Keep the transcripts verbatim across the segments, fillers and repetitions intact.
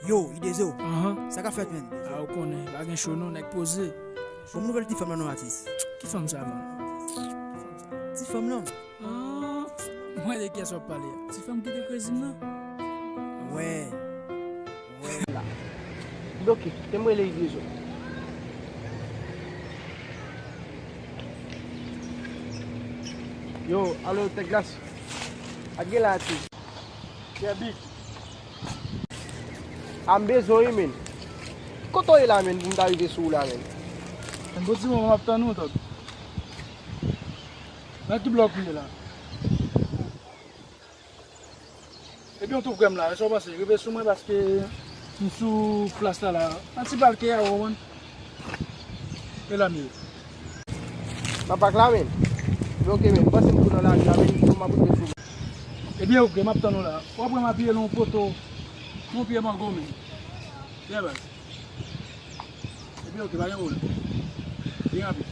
Yo, Idezo. Ahan. Sa k ap fèt, menn? A, ou konnen, pa gen cho non, nèg poze. Bon, nouvèl ti fanm lan non, atis. Ki fanm sa, man? Ti fanm lan. Ah, mwen de kiyès w ap pale a? Ti fanm ki te krezi m nan? Wè. Wè. La. Bloke, te m rele Idezo. Yo, alo, Tèt Glas. Ak gen la, atis. Kèbik. A m bezwen w wi, menn. Kote w ye la, menn, pou m ta rive sou ou la, menn? Bon, ti moman, m ap tann ou, tòt. Nan ki blòk ou ye la? Ebyen, w tou prè m la, sa w panse? Rive sou mwen paske m sou plas la, la. An ti balke a, ou konprann? E la m ye. Nan pak la, menn. Ebyen, oke, menn. Panse m tou nan lari la, menn. Pou m ap rive sou. Ebyen, oke, m ap tann ou la. W ap wè m apiye nan yon poto, yon pye mango, menn. Byen, baz. Ebyen, oke, pa gen pwoblèm. Byen rapid.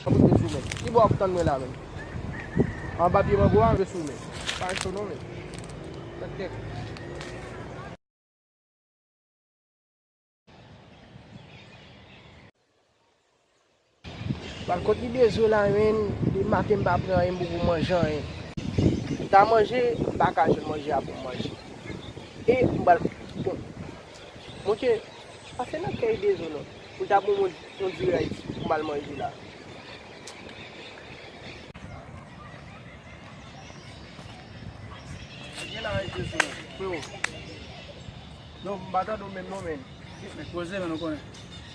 W ap rive sou, menn. Ki bò w ap tann mwen la, menn? Anba pye mango a, rive sou, menn. Pa cho non, menn. Tèt kèk. Pral kot Idezo la, menn, de maten m pa pran anyen, m poko manje anyen. M ta manje, m pa ka jwenn manje a pou m manje. E m pral, bon, monchè, pase nan kay Idezo non, pou l ta ban mwen yon, yon ti rice pou m al manje la. Gen la, Idezo, freo. Non, m pa tande w menm non, menn. Nèg poze, menn, ou konnen.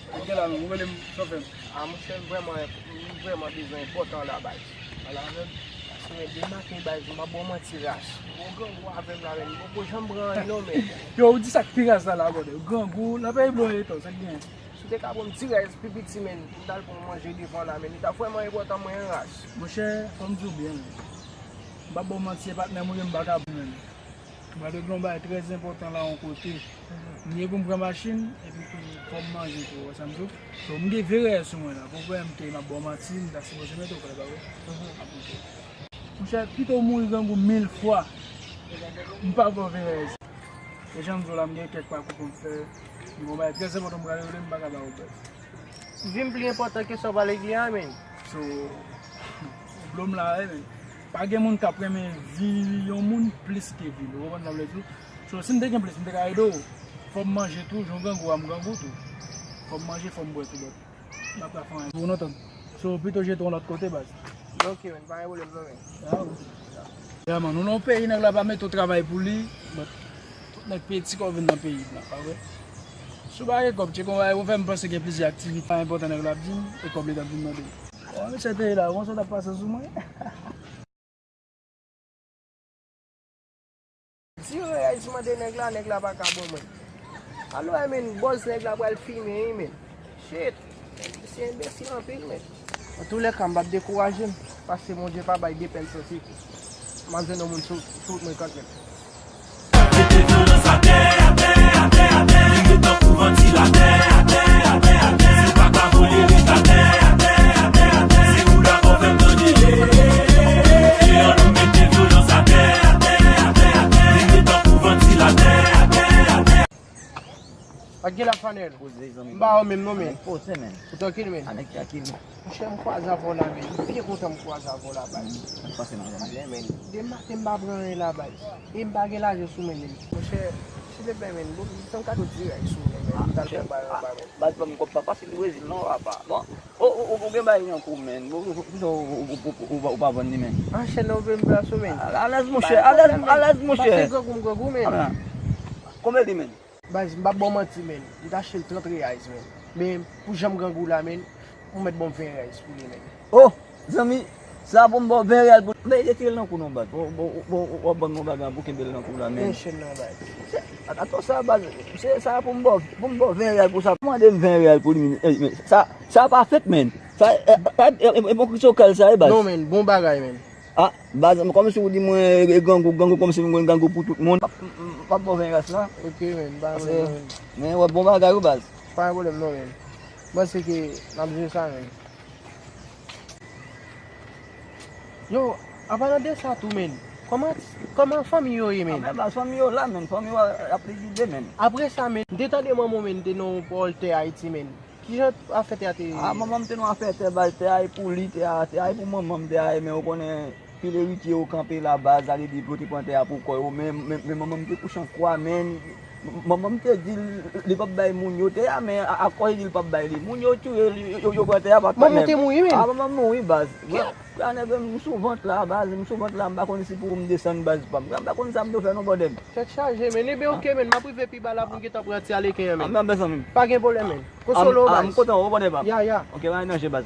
Nèg gen la, menn, ou rele m, sa w fè m? A, monchè, m vrèman, m vrèman bezwen enpòtan la, baz. Ala, menn, paske, menn, de maten, baz, m pa ba w manti, ras. Gwo grangou avè m la, menn, m poko janm pran anyen non, menn. Yo, ou di sa k pi ras la, la, brother. Grangou, nan peyi blan yo ye tou, sa k gen? Si w te ka ban m ti ras pi piti, menn, pou m t al pran manje devan la, menn, li t ap vrèman enpòtan mwen, ras. Monchè, fò m di w byen, menn. M pa ba w manti, se patnè m ou ye, m pa ka ba w, menn. M pral regle yon bagay trè enpòtan la yon kote. M gen pou m pran machin, epi tou fò m manje tou, ou wè sa m di w? So, m gen verè sou mwen la, pou vrè m te, m ap ba w manti, m ta sipoze mete w frè, pa vre? Ap mete w. Monchè, pito w mouri grangou mil fwa, m pa ba w verè. E jan m di w la, m gen kèk pakou pou m fè, m gen yon bagay trè enpòtan m pral regle, m pa ka ba w bèt. Vi m pli enpòtan ke sa w pale li a, menn. So, ou blo m la, wi, menn. Pa gen moun k ap renmen vi yon moun plis ke vi l. Ou konprann sa m vle di w? So, si m te gen plis, m te ka ede w. Fò m manje tou, jan w grangou a, m grangou tou. Fò m manje, fò m bwè tou, but m pa ka fè anyen pou ou non, tande. So, pito jete w lòt kote, baz. Ok, menn, pa gen pwoblèm non, menn. Ya, wi. Ya, man, nou nan yon peyi, nèg la pa mete w travay pou li, but tout nèg peye ti kòb vin nan peyi la, pa vre? Si w pa gen kòb, tcheke yon bagay pou w fè, m panse gen plizyè aktivite enpòtan nèg la ap di m, e kòb li t ap vin mande m. Bon, mesye te la, konsa w t ap pase sou mwen. Di yon bagay, di mande nèg la, nèg la pa ka ban mwen. Alò, menn, bòz nèg la pral fimen, wi, menn. Shit, menn, misye enbesil anpil, menn. Antoulèka, m p ap dekouraje m, paske Bondye pa bay de pèn san sekou. M ap jwenn yon moun sou, sou wout mwen kanmenm. Mete vyolans atè, atè, atè, atè. Vire tankou vantilatè, atè, atè, atè. Si w pa ka vole, ret atè, atè, atè, atè. Si ou dakò, fè m tande. Ann nou mete vyolans atè, atè, atè, atè. Vire tankou vantilatè, atè, atè. Ak gen la Fanèl. Poze, zanmi. M ba w menm non, men. Anèk poze, men. Ou trankil, men. Anèk trankil. Monchè, m kwaze avè w la, men. M byen kontan m kwaze avè w la, baz. Ann pase nan zanmi. Alè, men. De maten m pa pran anyen la, baz. E m pa gen lajan sou mwen, men. Monchè, silvouplè, men. Bon, se yon kado dirèk sou mwen, men. M t al fè bay anba, men. Baz, pa m kòb pa fasil Brezil, non, papa. Bon, ou, ou, ou gen bay nan kou, men. Bon, ou, ou, ou, ou, ou, ou pa vann li, men. An chèn nan, ou vle m plas ou, men. Alèz, monchè, alèz, alèz, monchè. M pa fè grangou, m grangou, men. Konbyen li, men? Baz, m p ap ba w manti, men. M t achte l trant reais, men. Men, pou jan m grangou la, men, ou mèt ban m ven reais pou li, men. Oh, zanmi, sa pou m ba w ven real pou. Men, retire l nan kou non, baz. Bon, bon, bon, w ap ban m yon bagay pou kenbe l nan kou la, men. Men chèn nan, baz. Se, at-, atann sa, baz. Se sa pou m ba w, pou m ba w ven real pou sa. Mande m ven real pou li, men. Ey, men, sa, sa pa fèt, men. Sa, e, e, e, e, e bon krizo kal sa, e, baz. Non, men, bon bagay, men. Ah, baz, kòmsi ou di mwen, e, grangou, grangou, kòmsi mwen grangou pou tout moun. M ap, m, m, m ap ba w ven reais la. Ok, men, pa gen pwoblèm, men. Men, w ap bon bagay, wi, baz. Pa gen pwoblèm, non, men. M panse ke n ap jwe sa, men. Yo, an palan de sa tou, men. Kòman, kòman fanmi yo ye, men? A, men baz, fanmi yo la, men. Fanmi yo ap likide, men. Apre sa, men, m te tande manman w, men, te nan yon pòl tè Ayiti, men. Kijan afè tè a te ye? A, manman m te nan afè tè, baz, tè a e pou li, tè a, tè a e pou manman m, tè a e, men ou konnen, pil eritye yo kanpe la, baz, ale di pou yo te pran tè a pou kò yo, men, men, men manman m te kouche an kwa, men. Manman m te di l, li p ap bay moun yo tè a, men a, akoz li di l p ap bay li. Moun yo touye li, yo, yo pran tè a, pa t. Manman w te mouri, men? A, manman m mouri, baz. Kè? Anève m sou vant la, baz, m sou vant la, m pa konn si pou m desann, baz, pa m. M pa konn sa m dwe fè non, brother m. Tèt chaje, men. Enben, oke, men. M ap rive pi ba la pou m gentan pran ti aleken an, men. A, men, mezanmi. Pa gen pwoblèm, men. Konsole w, baz. A, m kontan, w konnen, pa m. Ya, ya. Oke, pa gen danje, baz.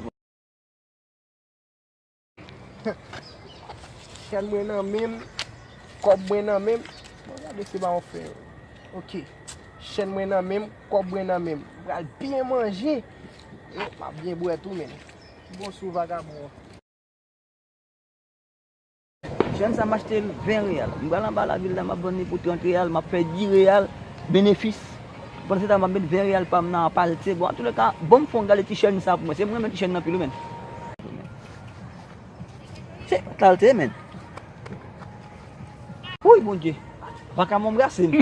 Chèn mwen nan men m, kòb mwen nan men m. Bon, gade se pa yon fè. Oke. Chèn mwen nan men m, kòb mwen nan men m. M pral byen manje. E, m ap byen bwè tou, men. Bon sou vagabon an. Chèn sa m achte l ven reyal. M pral anba lavil la, m ap vann li pou trant reyal, m ap fè dis reyal benefis. Pandan se tan, m ap met ven reyal pa m nan apalte. Bon, antouleka, bon, m fè yon gade ti chèn sa pou mwen. Se mwen menm ti chèn nan pil, wi, men. Se, sa l te, men. Wouy, Bondye. Vaka m anbrase m.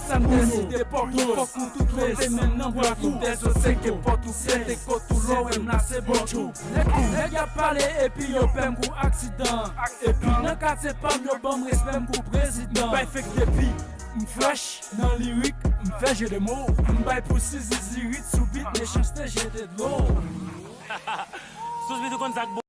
Sa m deside pòt ou, fòk ou tout leve, men nan bwa tou, dèzòt se ke pòt ou sete, kot ou lò, wè m la se bòt ou. Nèg, nèg y ap pale, epi yo pè m kou aksidan. Epi nan katye pa m, yo ban m respè m kou prezidan. M bay fake depi, m fresh nan lirik, m fè jeu de mots. M bay pou sizizirit sou beat, mechanste jete dlo. Sous beat ou konn sa k bon.